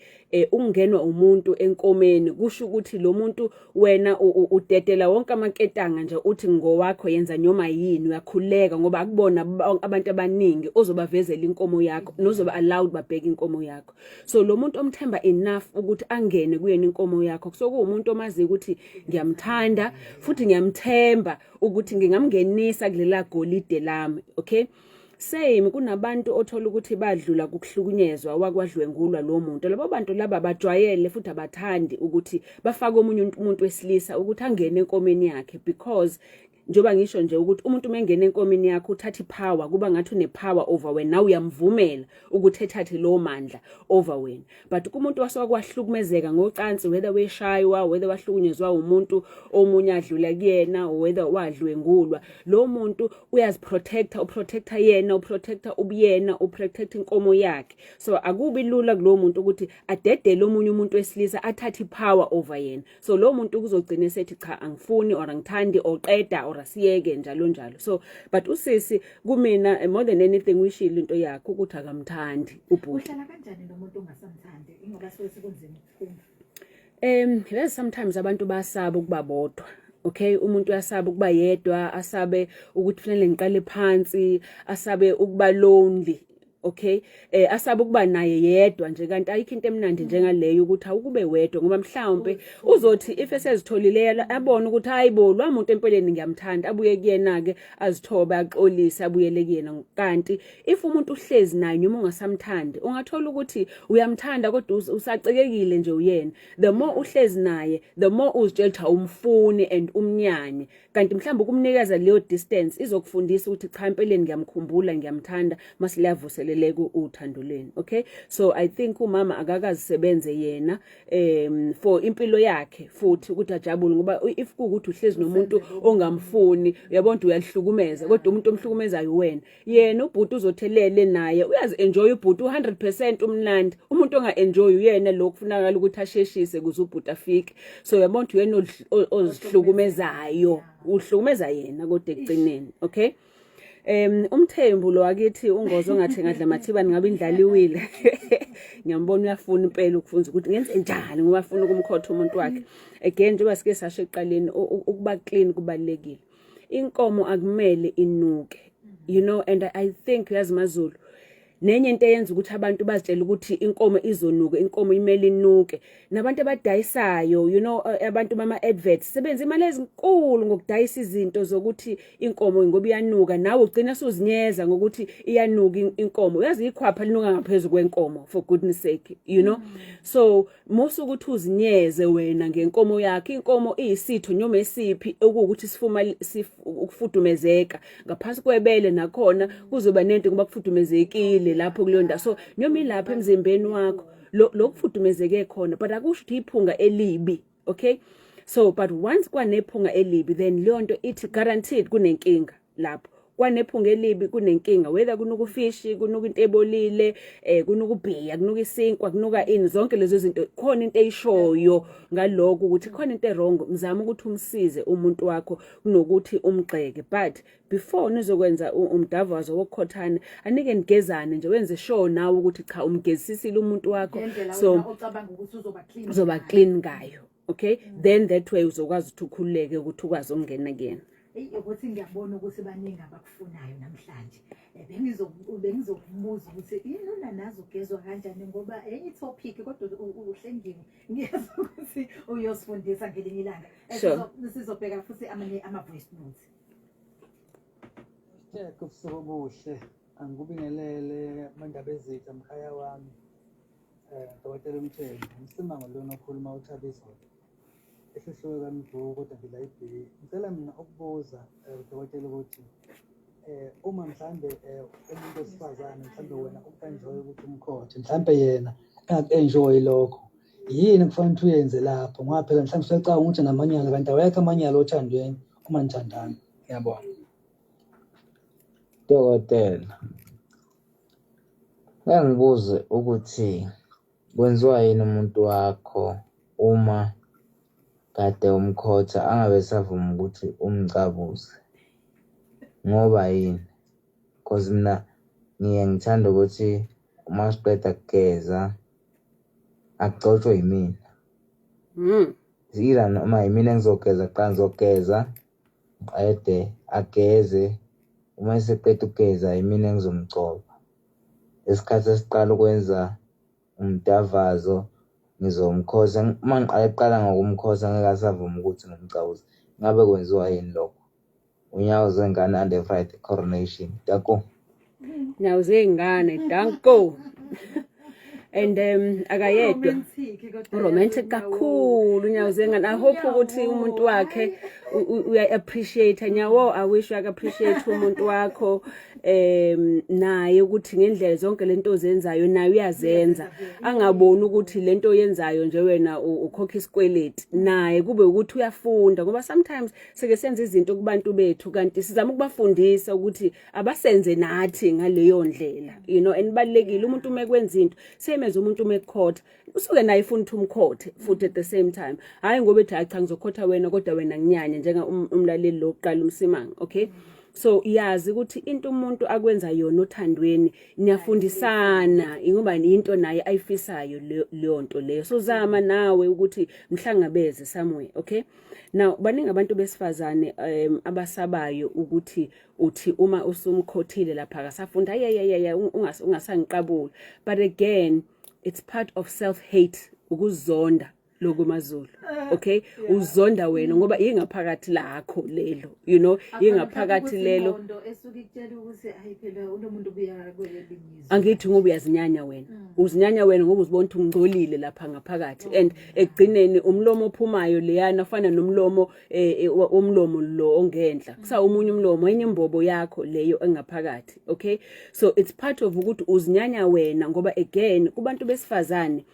ukungenwa umuntu enkomeni kusho ukuthi lo muntu wena udedela wonke amaketanga nje, uthi ngowakho, yenza noma yini, uyakhuleka, ngoba akubona abantu abaningi ozobavezela inkomo yakho nozoba allowed babheke inkomo yakho. So lo muntu omthemba enough ukuthi angene kuyena inkomo yakho kusokuwumuntu omaziyo ukuthi ngiyamthanda futhi ngiyamthemba ukuthi ngingamngenisa kulela golide lami. Okay, same kunabantu othola ukuthi badlula kukuhlukunyezwa, wakwadlwengulwa lo muntu. Labo bantu laba bajwayele futhi abathandi ukuthi bafake omunye umuntu wesilisa ukuthi angene enkomeni yakhe because Njengoba ngisho nje ukuthi umuntu uma engena enkomini yakho uthatha ipower, kuba ngathi unepower over wena, nawe uyamvumela ukuthi ethathe lowo mandla over wena. But kumuntu wasuka kwahlukumezeka ngocansi, whether weshaywa, whether wahlukunyezwa umuntu omunye adlula kuyena, whether wadlwengulwa, lo muntu uyaziprotecta, uprotecta yena, uprotecta ubuyena, uprotecta inkomo yakhe. So akubi lula kulowo muntu ukuthi adedele omunye umuntu wesilisa athathe ipower over yena. So lo muntu kuzogcina esethi cha, angifuni or angithandi or qeda or asiyeke, njalo njalo. So but usisi kumina, more than anything, uyishilo into yakhe ukuthi akamthandi ubhuti. Uhlala kanjani nomuntu ongasamthandi, ingoba suke sekunzima ukuphuma? Yazi, sometimes abantu basaba ukuba bodwa. Okay, umuntu uyasaba ukuba yedwa, asabe ukuthi kufanele ngiqale phansi, asabe ukuba lonely. Okay, asabe ukuba naye yedwa nje, kanti ayikho into emnandi njengaleyo ukuthi awukube wedwa, ngoba mhlawumbe uzothi if esezitholile abone ukuthi hayibo, lo muntu empeleni ngiyamthanda, abuye kuyena ke, azithobe, axolise, abuyele kuyena. Kanti if umuntu uhlezi naye noma ungasamthandi, ungathola ukuthi uyamthanda kodwa usacekekile nje uyena. The more uhlezi naye, the more uzitshela ukuthi awumfuni and umnyanye, kanti mhlawumbe ukumnikeza leyo distance izokufundisa ukuthi cha, empeleni ngiyamkhumbula, ngiyamthanda, mase liyavuseleleka uthando lwenu. Okay, so I think umama akakazisebenze yena for impilo yakhe futhi ukuthi ajabule, ngoba if kuwukuthi uhlezi nomuntu ongamfuni, uyabona ukuthi uyalihlukumeza, kodwa umuntu omhlukumezayo wena. Yena ubhuti uzothelele naye, uyazi enjoy ubhuti u100% umnandi. Umuntu onga enjoy uyena lo kufunakala ukuthi asheshise ukuze ubhuti afike. So uyabona ukuthi uyena ozihlukumezayo, uhlukumeza yena kodwa ekugcineni. Okay, umthembu lo wakithi ungozo ongathi ngadla mathibani ngabe indlaliwile. Ngiyambona uyafuna impela ukufunza ukuthi ngenze njani, ngoba afuna ukumkhotha umuntu wakhe. Again, njengoba sike sasho ekuqaleni, ukuba clean kubalekile. Inkomo akumele inuke, and I think, yazi maZulu, nenye into eyenza ukuthi abantu bazitshele ukuthi inkomo izonuka, inkomo imele inuke, nabantu abadayisayo, abantu bama adverts sebenza imali ezinkulu ngokudayisa izinto zokuthi inkomo ngoba iyanuka, nawe ugcina suzinyeza ngokuthi iyanuka inkomo. Uyazi ikhwapha linuka ngaphezulu kwenkomo, for goodness sake. So musu ukuthi uzinyeze wena ngenkomo yakhe. Inkomo iyisitho noma esiphi okuwukuthi sifuma ukufudumezeka ngaphansi kwebele, nakhona kuzoba nento ngoba kufudumezekile lapho kuleyo ndawo. So noma ilapha emzimbeni wakho lokufudumezeke khona, but akusho ukuthi iphunga elibi. Okay, so but once kwanephunga elibi, then leyo nto ithi guaranteed kunenkinga lapho. Kwanephunga elibi, kunenkinga, whether kunuka ufishi, kunuka into ebolile, kunuka ubhiya, kunuka isinkwa, kunuka ini, zonke lezo zinto khona into eyishoyo ngalokho ukuthi khona into ewrong. Mzama ukuthi umsize umuntu wakho kunokuthi umgxeke. But before nizokwenza umdavazo wokukhothana, anike nigezane nje, wenze sure nawe ukuthi cha, umgezisisile umuntu wakho. Ngendlela So wena ocabanga ukuthi uzoba clean uzoba ngayo. Clean ngayo. Okay, then that way uzokwazi ukuthi ukhululeke ukuthi ukwazi ukungena kuyena. Eyi, ukuthi ngiyabona ukuthi baningi abakufunayo namhlanje. Bengizokubuza ukuthi yini unanazi ugezwa kanjani, ngoba enye itopic, kodwa uhlengiwe, ngiyezwa ukuthi uyosifundisa ngelinye ilanga. Sizobheka futhi amanye ama-voice notes. Check, ubusuku obuhle. Angikubingelele mandaba ezitha, mkhaya wami. Dokotela Mthembu, uMsimango lona okhuluma, uThabiso. Ehlihluke kaMdu kodwa ngila iB. Ngicela mina ukubuza dokotela ukuthi uma mhlambe umuntu wesifazane, mhlambe wena uku-enjoy ukuthi umkhothe, mhlambe yena engaku-enjoy lokho. Yini kufanele ukuthi uyenze lapho? Ngoba phela mhlambe usecabanga ukuthi namanyala, kanti awekho amanyala othandweni uma nithandana. Ngiyabonga. Dokotela, ngeke ngibuze ukuthi kwenziwa yini umuntu wakho uma kade umkhotha angabe esavuma ukuthi umcabuze, ngoba yini? Cause mina ngiye ngithanda ukuthi uma siqeda kugeza akugcotshwe yimina. Either noma yimina engizogeza kuqala, ngizogeza ngiqede, ageze, uma eseqeda ukugeza yimina engizomgcoba. Isikhathi esiqala ukwenza umdavazo ngizomkhosa, uma ngiqale kuqala ngokumkhosa ngeke asavuma ukuthi ngimcabuze. Ngabe kwenziwa yini lokho? Unyawo zengane and the Friday coronation. Danko. Nyawo zey'ngane, danko. And akayedwa. Romantic kodwa Romantic yazi Nyawo. kakhulu unyawo zengane. I hope ukuthi Unyawo, umuntu wakhe uya appreciate Nyawo. I wish uya appreciate umuntu wakho naye ukuthi ngendlela zonke lento ozenzayo naye uyazenza, angaboni ukuthi lento oyenzayo nje wena ukhokha isikweleti, naye kube ukuthi uyafunda, ngoba sometimes sike senze izinto kubantu bethu kanti sizama ukubafundisa ukuthi abasenze nathi ngaleyo ndlela, and balekile umuntu uma ekwenza into, same as umuntu uma ekukhotha, usuke naye ifuna ukuthi umkhothe futhi at the same time. Hayi ngoba ethi, "Hayi cha, ngizokhotha wena," kodwa wena nginyanye njenga umlaleli lo oqala umsimanga. Okay, so yazi ukuthi into umuntu akwenza yona othandweni, niyafundisana, ngoba into naye ayifisayo leyo nto leyo. So zama nawe ukuthi mhlangabeze somewhere. Okay, now baningi abantu besifazane abasabayo ukuthi uthi uma usumkhothile lapha akasafunda, ayayayaya, ungasangiqabuli. But again, it's part of self hate, ukuzonda lokumaZulu. Okay, uzonda wena ngoba ingaphakathi lakho lelo, ingaphakathi lelo. Ingqondo esuke ikutshela ukuthi hayi phela unomuntu ubuya kwelinye izwe. Angithi ngoba uyazinyanya wena, uzinyanya wena ngoba uzibona ukuthi ungcolile lapha ngaphakathi, and ekugcineni umlomo ophumayo leyana ufana nomlomo umlomo lo ongenhla, kusa omunye umlomo, enye imbobo yakho leyo engaphakathi. Okay, so it's part of ukuthi uzinyanya wena, ngoba again kubantu besifazane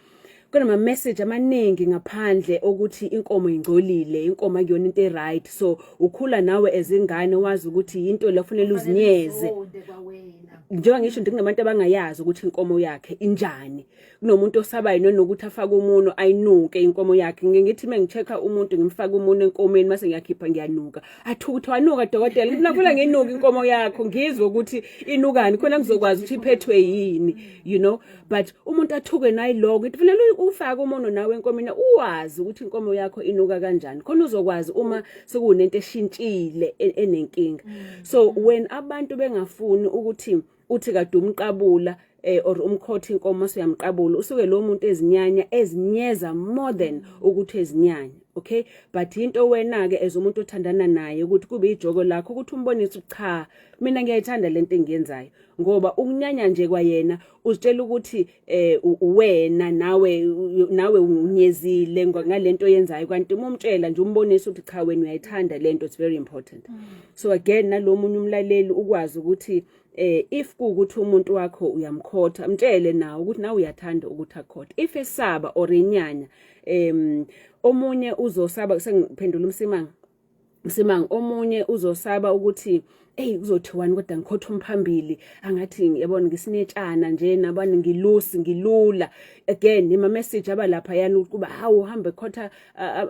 kunama message amaningi ngaphandle ukuthi inkomo ingcolile, inkomo akuyona into e-right. So ukhula nawe ezingane wazi ukuthi into la kufanele uzinyeze. Uzonde kwawena. Njengoba ngisho nje, kunabantu abangayazi ukuthi inkomo yakhe injani. Kunomuntu osabayo nokuthi afake umuno ayinuke inkomo yakhe. Ngike ngithi uma ngi-check-a umuntu, ngimfake umuno enkomeni, mase ngiyakhipha, ngiyanuka, athuka ukuthi, "Wanuka, dokotela." Ngithi, "Nakula nginuka inkomo yakho, ngizwe ukuthi inukani khona ngizokwazi ukuthi iphethwe yini." But umuntu athuke nayiloko. Ngithi kufanele ufake umuno nawe enkomeni, uwazi ukuthi inkomo yakho inuka kanjani, khona uzokwazi uma sekunento eshintshile enenkinga. So when abantu bengafuni ukuthi uthi kade umqabula or umkhotha inkomo, siyamqabula, usuke lo muntu ezinyanya, ezinyeza more than ukuthi ezinyanya. Okay, but into wena ke as umuntu othandana naye ukuthi kube ijoko lakho ukuthi umbonise ukuthi, cha, mina ngiyayithanda lento engiyenzayo, ngoba ukunyanya nje kwayena uzitshela ukuthi wena nawe unyezile ngalento oyenzayo, kanti uma umtshela nje, umbonisa ukuthi cha, wena uyayithanda lento, it's very important. So again, nalomunye umlaleli ukwazi ukuthi if kuukuthi umuntu wakho uyamkhotha, mtshele nawe ukuthi nawe uyathanda ukuthi akhothe. If esaba or inyanya, omunye uzosaba, sengiphendula umsimanga, Msimang, omunye uzosaba ukuthi, "Hey, kuzothiwani kodwa ngikhotha umphambili, angathi yabona ngisinetshana nje nabani, ngilusi, ngilula." Again, ima message abalapha yani ukuba hawu, uhambe khotha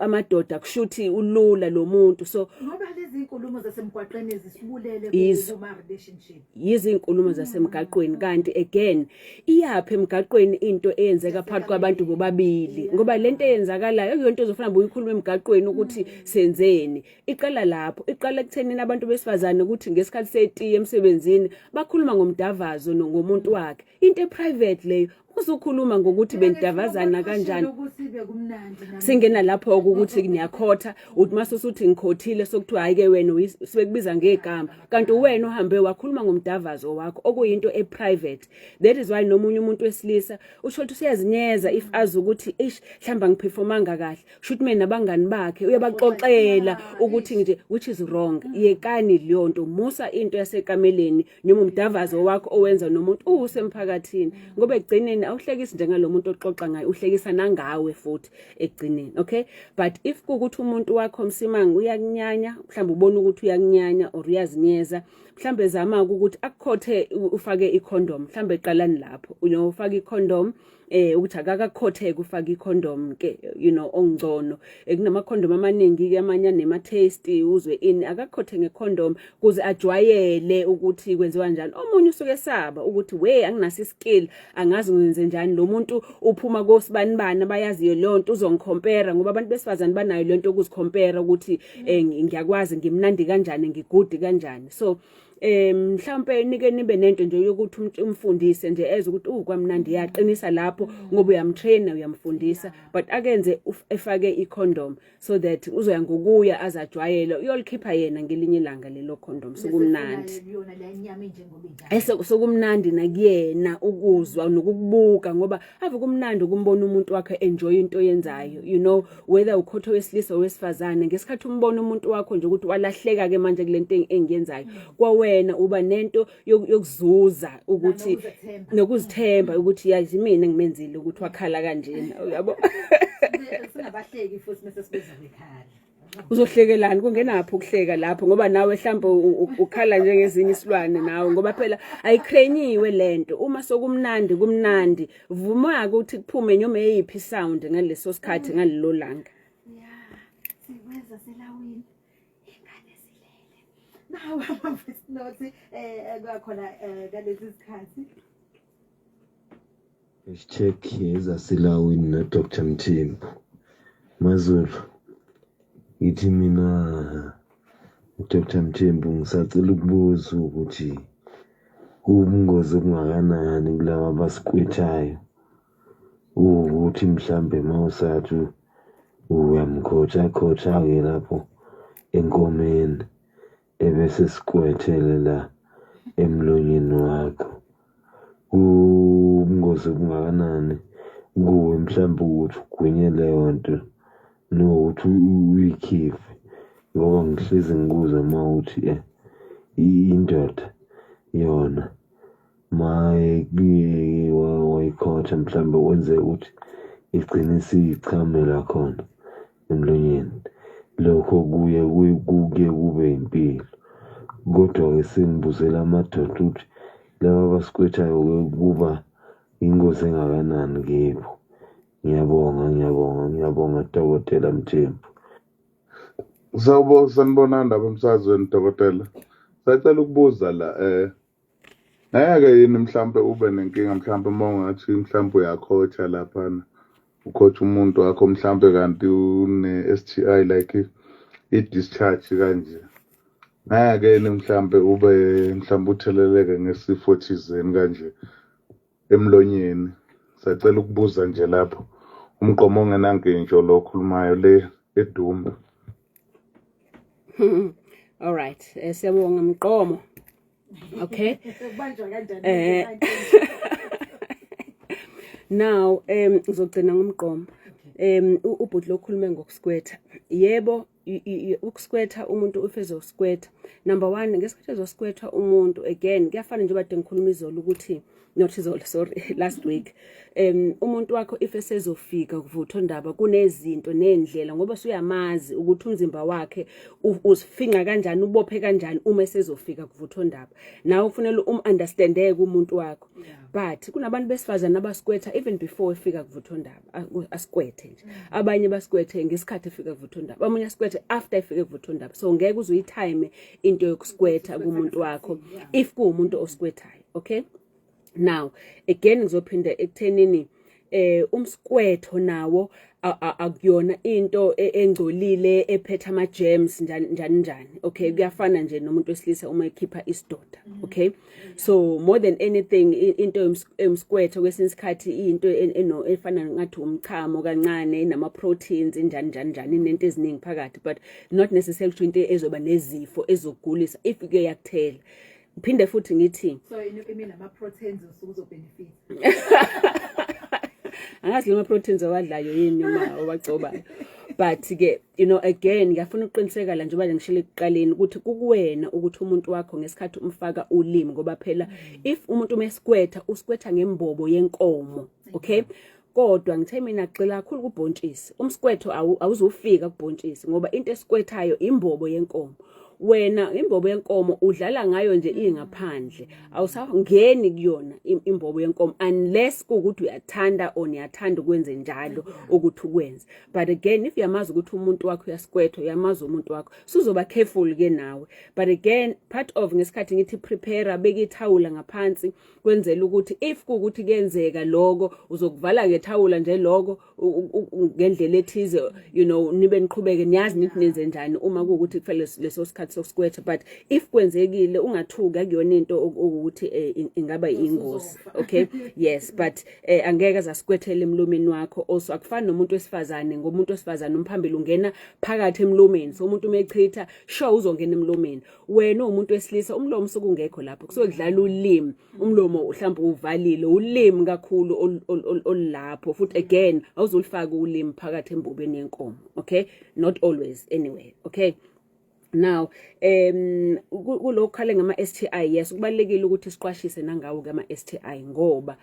amadoda, kushuthi ulula lo muntu. So Ngoba lezi inkulumo zasemgwaqeni zisibulele kuma relationship. Yizi inkulumo zasemgaqweni, kanti again iyaphi emgaqweni into eyenzeka phakathi kwabantu bobabili? Ngoba lento eyenzakalayo akuyonto ezofana buyikhuluma emgaqweni ukuthi senzeni. Iqala lapho, iqala ekuthenini abantu besifazane ukuthi ngesikhathi setiye emsebenzini bakhuluma ngomdavazo ngomuntu wakhe, into e-private leyo. Usukhuluma ngokuthi benidavazana kanjani? Ukuthi bekumnandi nami. Singena lapho ukuthi niyakhotha, uthi mase usuthi ngikhothile, sokuthiwa hayi ke wena sebekubiza ngegama, kanti wena uhambe wakhuluma ngomdavazo wakho okuyinto e-private. That is why nomunye umuntu wesilisa usho ukuthi useyazinyeza if azi ukuthi ish, mhlawumbe angiphefomanga kahle, shuthi mina nabangani bakhe uyabaxoxela ukuthi nje, which is wrong. Yekani leyo nto, musa into yasekameleni noma umdavazo wakho owenza nomuntu usemphakathini, ngoba ekugcineni awuhlekisi njengalo muntu oxoxa ngaye, uhlekisa nangawe futhi ekugcineni. Okay, but if kukuthi umuntu wakho, Msimanga, uyakunyanya, mhlawumbe ubona ukuthi uyakunyanya or uyazinyeza, mhlawumbe zama ukuthi akukhothe ufake i-condom. Mhlawumbe qalani lapho, ufake i-condom, ukuthi akakakhotheke ufake i-condom ke, ongcono. Kunama condom amaningi ke, amanye anema taste, uzwe ini, akakhothe nge-condom kuze ajwayele ukuthi kwenziwa njani. Omunye usuke esaba ukuthi, "We, anginaso i-skill, angazi ngenze njani, lo muntu uphuma kosibani bani abayaziyo leyo nto, uzongi-compare," ngoba abantu besifazane banayo lento yokuzi-compare ukuthi ngiyakwazi, ngimnandi kanjani, ngi-good kanjani. So Mhlawumbe nike nibe nento nje yokuthi umfundise nje eze ukuthi kwamnandi, yaqinisa lapho ngoba uyamtrainer, uyamfundisa, but akenze efake i-condom so that uzoya ngokuya azajwayele, uyolikhipha yena ngelinye ilanga lelo condom. Sokumnandi. Yona le nyama injengoba injalo. Ese sokumnandi nakuyena ukuzwa nokukubuka, ngoba ave kumnandi ukumbona umuntu wakhe enjoy into oyenzayo, whether ukhotha wesilisa owesifazane. Ngesikhathi umbona umuntu wakho nje ukuthi walahleka ke manje kulento engiyenzayo, kwawena uba nento yokuzuza ukuthi Nokuzethemba. Nokuzithemba ukuthi yazi mina ngimenzile ukuthi wakhala kanjena, uyabo. Singabahleki futhi mase sibizwa bekhala. Uzohlekelani? Kungenaphi ukuhleka lapho? Ngoba nawe mhlawumbe ukhala njengezinye isilwane nawe, ngoba phela ayikrenyiwe lento. Uma sokumnandi kumnandi, vuma ukuthi kuphume noma eyiphi sound ngaleso sikhathi, ngalelo langa. Ya, sikweza selawini. Ingane silele. Nawu ama-voice note kwakhona kalezi zikhathi. #Ezaselawini no-Dr Mthembu. Mazulu, ngithi mina Dr Mthembu, ngisacela ukubuza ukuthi kubungozi obungakanani kulaba abasikwethayo ukuthi mhlambe mawusathi uyamkhotha khotha-ke lapho enkomeni, ebese sikwethele la emlonyeni wakho, kubungozi obungakanani kuwe mhlawumbe ukuthi ugwinye leyo nto nokuthi uyikhiphe? Ngoba ngihlezi ngikuzwa uma uthi indoda yona maye wayikhotha mhlawumbe kwenzeka ukuthi igcine isichamela khona emlonyeni, lokho kuye kuke kube impilo. Kodwa-ke sengibuzela amadoda ukuthi laba abasikwethayo-ke kuba ingozi engakanani kibo. Ngiyabonga, ngiyabonga, ngiyabonga, Dokotela Mthembu. Sawubona, sanibonani lapha emsakazweni, dokotela. Sacela ukubuza la, ngeke yini mhlambe ube nenkinga mhlambe uma ungathi mhlambe uyakhotha laphana, ukhotha umuntu wakho mhlambe kanti une STI like i-discharge kanje, ngeke yini mhlambe ube mhlambe utheleleke ngesifo thizeni kanje emlonyeni? Sacela ukubuza nje lapho. Umgqomo ongenankintsho lo okhulumayo le eDumbe. All right, siyabonga Mqomo. Okay. Kubanjwa kanjani? Now ngizogcina ngomgqomo. Ubhuti lokhulume ngokuskwetha. Yebo, ukuskwetha umuntu ufezoskwetha. Number 1, ngesikhathi ezoskwetha umuntu, again kuyafana njengoba kade ngikhuluma izolo ukuthi, not izolo, sorry, last week. Umuntu wakho if esezofika kuvuthwa ndaba, kunezinto nendlela, ngoba usuyamazi ukuthi umzimba wakhe usifinqa kanjani, ubophe kanjani uma esezofika kuvuthwa ndaba. Nawe kufanele um-understandeke umuntu wakho. But kunabantu besifazane abaskwetha even before efika kuvuthwa ndaba, askwethe nje. Abanye baskwethe ngesikhathi efika kuvuthwa ndaba, abanye askwethe after efike kuvuthwa ndaba. So ngeke uze uyithime into yokuskwetha kumuntu wakho if kuwumuntu oskwethayo. Okay, now again ngizophinda ekuthenini umskwetho nawo akuyona into engcolile ephethe ama germs njani njani njani. Okay, kuyafana nje nomuntu wesilisa uma ekhipha isidoda. Okay, so more than anything into yomskwetho kwesinye isikhathi into efana ngathi umchamo kancane, inama proteins njani njani njani, inento eziningi phakathi, but not necessarily ukuthi into ezoba nezifo ezogulisa if ke yakuthela. Ngiphinde futhi ngithi So imina ama-proteins usuke uzobenefit. Angazi lama proteins awadlayo yini noma owagcobayo, but ke again ngiyafuna ukuqiniseka la, njengoba ngishilo ekuqaleni ukuthi kukuwena ukuthi umuntu wakho ngesikhathi umfaka ulimi, ngoba phela if umuntu umeskwetha, uskwetha ngembobo yenkomo, okay? Kodwa ngithe mina gxila kakhulu kubhontshisi. Umskwetho awuzufika kubhontshisi, ngoba into esikwethayo imbobo yenkomo. Wena imbobo yenkomo udlala ngayo nje ingaphandle, awusangeni kuyona imbobo yenkomo unless kuwukuthi uyathanda or niyathanda ukwenze njalo ukuthi ukwenze. But again, if uyamazi ukuthi umuntu wakho uyaskwetha, uyamazi umuntu wakho, suzoba careful ke nawe. But again, part of ngesikhathi ngithi prepare, beka ithawula ngaphansi, kwenzela ukuthi if kuwukuthi kuyenzeka lokho, uzokuvala ngethawula nje lokho ngendlela ethize, nibe niqhubeke, niyazi nithi nenze njani uma kuwukuthi kufanele leso sikhathi. isikhathi sokuskwetha but if kwenzekile ungathuki akuyona into ukuthi eh, ingaba ingozi okay yes but eh, angeke azaskwethela emlomeni wakho also akufani nomuntu wesifazane ngomuntu wesifazane umphambili ungena phakathi emlomeni so umuntu umechitha sure uzongena emlomeni wena umuntu wesilisa umlomo usuke ungekho lapho kusuke kudlala ulimi umlomo mhlawumbe uvalile ulimi kakhulu olulapho futhi again awuzulifaka ulimi phakathi embobeni yenkomo okay not always anyway okay now um kulokhu khale ngama STI yes kubalekile ukuthi siqwashise nangawo ke ama STI ngoba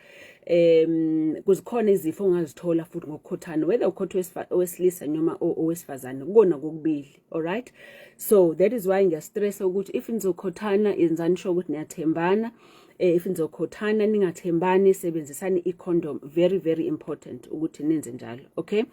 um kuzikhona izifo ongazithola futhi ngokukhothana whether ukhotha owesilisa noma owesifazane kukona kokubili alright so that is why ngiyastressa ukuthi if nizokhothana yenzani sure ukuthi niyathembana eh, if nizokhothana ningathembani sebenzisani i-condom very very important ukuthi nenze njalo okay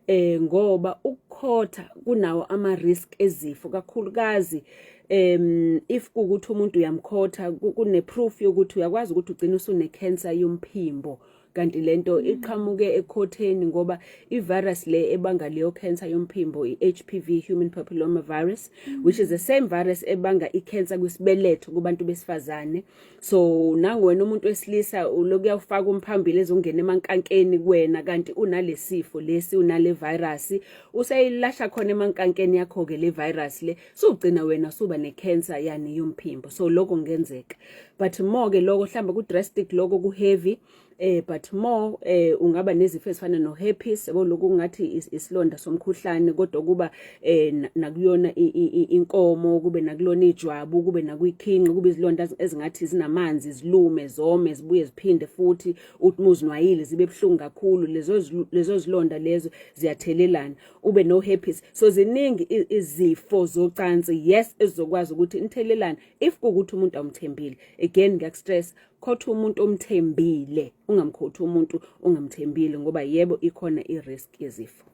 eh ngoba ukukhotha kunawo ama risk ezifo kakhulukazi um if kukuthi umuntu uyamkhotha kune proof yokuthi uyakwazi ukuthi ugcine usune cancer yomphimbo kanti lento iqhamuke ekhotheni ngoba ivirus le ebanga leyo cancer yomphimbo i-HPV human papilloma virus which is the same virus ebanga i-cancer kwisibeletho kubantu besifazane so nangu wena umuntu wesilisa uloku uyawufaka umphambili ezongena emankankeni kuwena kanti unalesifo lesi unale virus useyilasha khona emankankeni yakho ke le virus le sugcina wena suba ne-cancer yani yomphimbo so lokho kungenzeka but more ke lokho mhlawumbe ku-drastic lokho ku-heavy eh but more eh ungaba nezifo ezifana no herpes yabo lokhu kungathi isilonda somkhuhlane kodwa kuba eh nakuyona inkomo kube nakulona ijwabu kube nakuyikhinqi kube izilonda ezingathi zinamanzi zilume zome zibuye ziphinde futhi uthi muzinwayile zibe buhlungu kakhulu lezo lezo zilonda lezo ziyathelelana ube no herpes so ziningi izifo zocansi yes ezizokwazi ukuthi nithelelane if kukuthi umuntu awumthembile again ngiyakustress khotha umuntu omthembile ungamkhothi umuntu ongamthembile ngoba yebo ikhona i-risk yezifo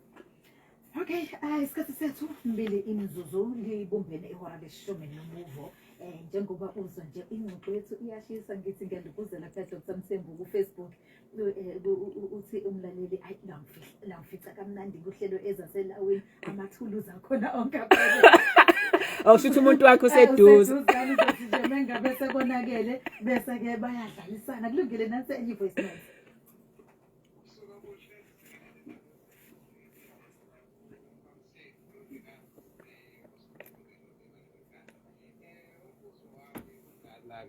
Okay, uh, isikhathi sethu mbili imizuzu libumbene ihora leshumi nomuvo eh njengoba uzwa nje ingxoxo yethu iyashisa ngithi ngiyaluguzela kuya Dr Mthembu ku Facebook eh, uthi umlaleli ayi lamfica kamnandi kuhlelo ezaselawini amathuluzi akhona onke awusho ukuthi umuntu wakho useduze useduze mengabe sekonakele bese ke bayadlalisana kulungile nansi enye voice note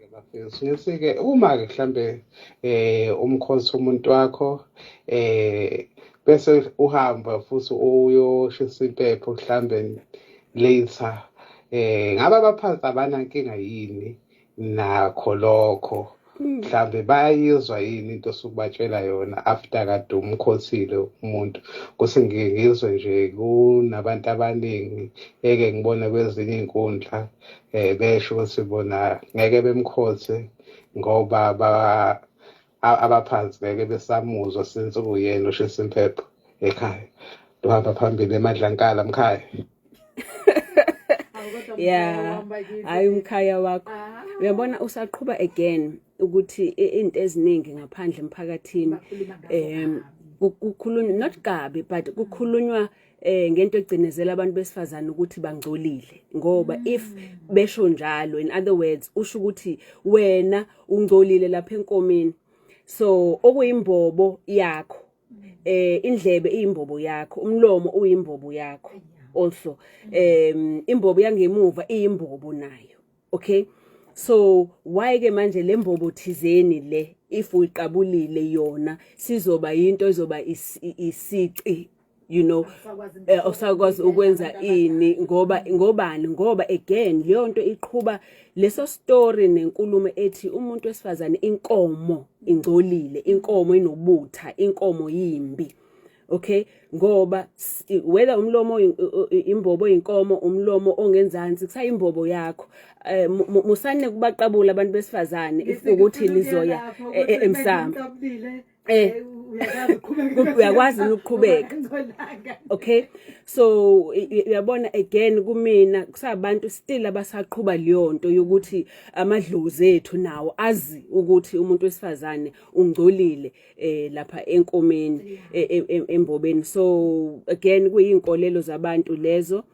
ke bafethu ngithi-ke uma-ke mhlambe eh umkhosi umuntu wakho eh bese uhamba futhi uyoshisa impepho mhlambe later eh ngabe abaphansi abanankinga yini nakho lokho hmm. mhlambe bayayizwa yini into osukubatshela yona after kade umkhothile umuntu kuthi ngike ngizwe nje kunabantu abaningi eke ngibona kwezinye iy'nkundla um besho ukuthi bona ngeke bemkhothe ngoba abaphansi ngeke besamuzwa since kuyena oshisa impepho ekhaya luhamba phambili emadlankala mkhaya yeah hayi umkhaya wakho ah. uyabona usaqhuba again ukuthi into eziningi ngaphandle emphakathini um kukhulunywa not kabi but kukhulunywa eh ngento egcinezela abantu besifazane ukuthi bangcolile ngoba if besho njalo in other words usho ukuthi wena ungcolile lapha enkomeni so okuyimbobo yakho eh indlebe iyimbobo yakho umlomo uyimbobo yakho also um imbobo yangemuva iyimbobo nayo okay so why ke manje le mbobo thizeni le if uyiqabulile yona sizoba yinto ezoba isici you know eh, awusakwazi ukwenza ini ngoba ngobani ngoba again leyo nto iqhuba leso story nenkulumo ethi umuntu wesifazane inkomo ingcolile inkomo inobutha inkomo yimbi okay ngoba whether umlomo imbobo inkomo umlomo ongenzansi kusayimbobo yakho eh, musane kubaqabula abantu besifazane if ukuthi nizoya e, e, emsamo eh uyakwazi ukuqhubeka okay so uyabona again kumina kusabantu still abasaqhuba leyo nto yokuthi amadlozi ethu nawo azi ukuthi umuntu wesifazane ungcolile eh lapha enkomeni e, e, e, embobeni so again kuyinkolelo zabantu lezo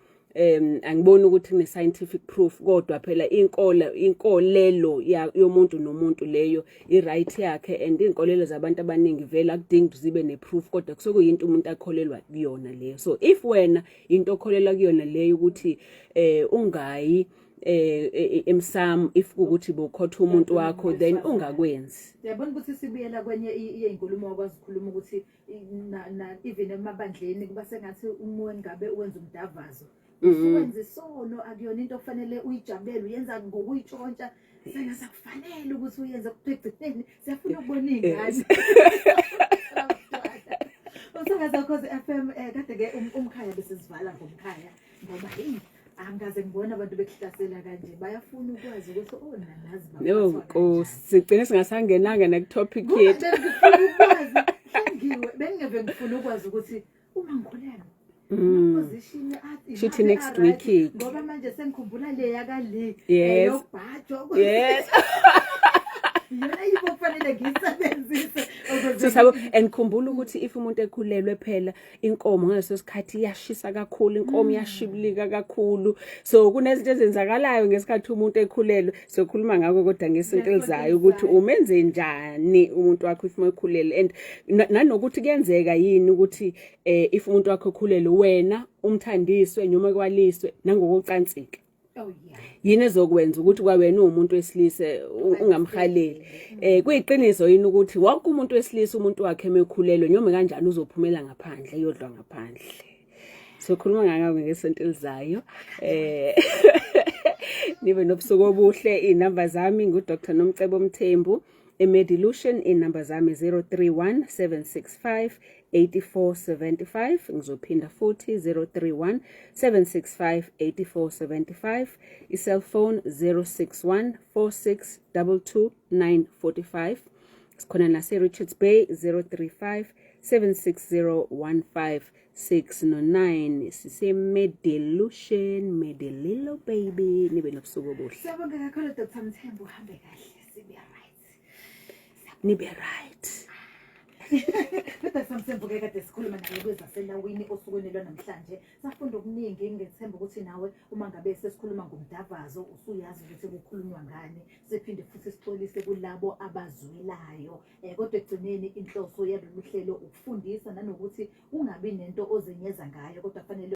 Angiboni ukuthi kune scientific proof, kodwa phela inkolo, inkolelo yomuntu nomuntu leyo, i-right yakhe, and iy'nkolelo zabantu abaningi vele akudingi ukuthi zibe ne-proof, kodwa kusuke kuyinto umuntu akholelwa kuyona leyo. So if wena into okholelwa kuyona leyo ukuthi ungayi emsamo if kukuthi bokhotha umuntu wakho, then ungakwenzi. Uyabona ukuthi sibuyela kwenye yeyinkulumo wakwazi ukukhuluma ukuthi na even emabandleni kuba sengathi uma ngabe wenza umdavazo usuwenza isono, akuyona into okufanele uyijabulele, uyenza ngokuyitshontsha, sengathi akufanele ukuthi uyenze, kodwa ekugcineni siyafuna ukubona iy'ngane. Umsakazo Ukhozi FM, kade ke umkhaya besizivala ngomkhaya, ngoba hey, angikaze ngibona abantu bekuhlasela kanje, bayafuna ukwazi ukuthi onanazi. No, Nkosi, sigcine singasangenanga naku-topic yethu. Bengifuna ukwazi, Hlengiwe, bengingeve ngifuna ukwazi ukuthi uma ngikhulelwa position athi Shuthi next week ke. Ngoba manje sengikhumbula le yakale yokubhajwa. Iyona yibo kufanele ngiyisebenzise ukuze So sabo, and khumbula ukuthi if umuntu ekhulelwe phela, inkomo ngaleso sikhathi iyashisa kakhulu, inkomo iyashibilika kakhulu, so kunezinto ezenzakalayo ngesikhathi umuntu ekhulelwe. Sokhuluma ngakho kodwa ngesonto elizayo ukuthi umenze njani umuntu wakho if ekhulelwe, and nanokuthi kuyenzeka yini ukuthi if umuntu wakho ekhulelwe wena umthandiswe noma kwaliswe nangokocansi-ke. Yini ezokwenza ukuthi kwawena uwumuntu wesilise ungamhaleli? Kuyiqiniso yini ukuthi wonke umuntu wesilisa, umuntu wakhe emekhulelwe, noma kanjani uzophumela ngaphandle, eyodlwa ngaphandle? Sokhuluma ngakho ngesonto elizayo. Nibe nobusuku obuhle. Iy'namba zami ngu-Dr Nomcebo Mthembu eMedilution, iy'namba zami 031 765 8475. Ngizophinda futhi, 031 765 8475, i-cellphone 061 46 22 945. Sikhona nase-Richards Bay, 035 760 1569. Sise-Medilution, Medililo baby. Nibe nobusuku obuhle. Siyabonga kakhulu, Dr Mthembu, uhambe kahle, sibe right. Nibe right. Dr Mthembu ke kade sikhuluma naye kwezaselawini osukwini lwanamhlanje, safunda okuningi. Ngethemba ukuthi nawe uma ngabe sesikhuluma ngomdavazo usuyazi ukuthi kukhulunywa ngani. Siphinde futhi sixolise kulabo abazwelayo, kodwa ekugcineni inhloso yalolu hlelo ukufundisa nanokuthi ungabi nento ozenyeza ngayo, kodwa fanele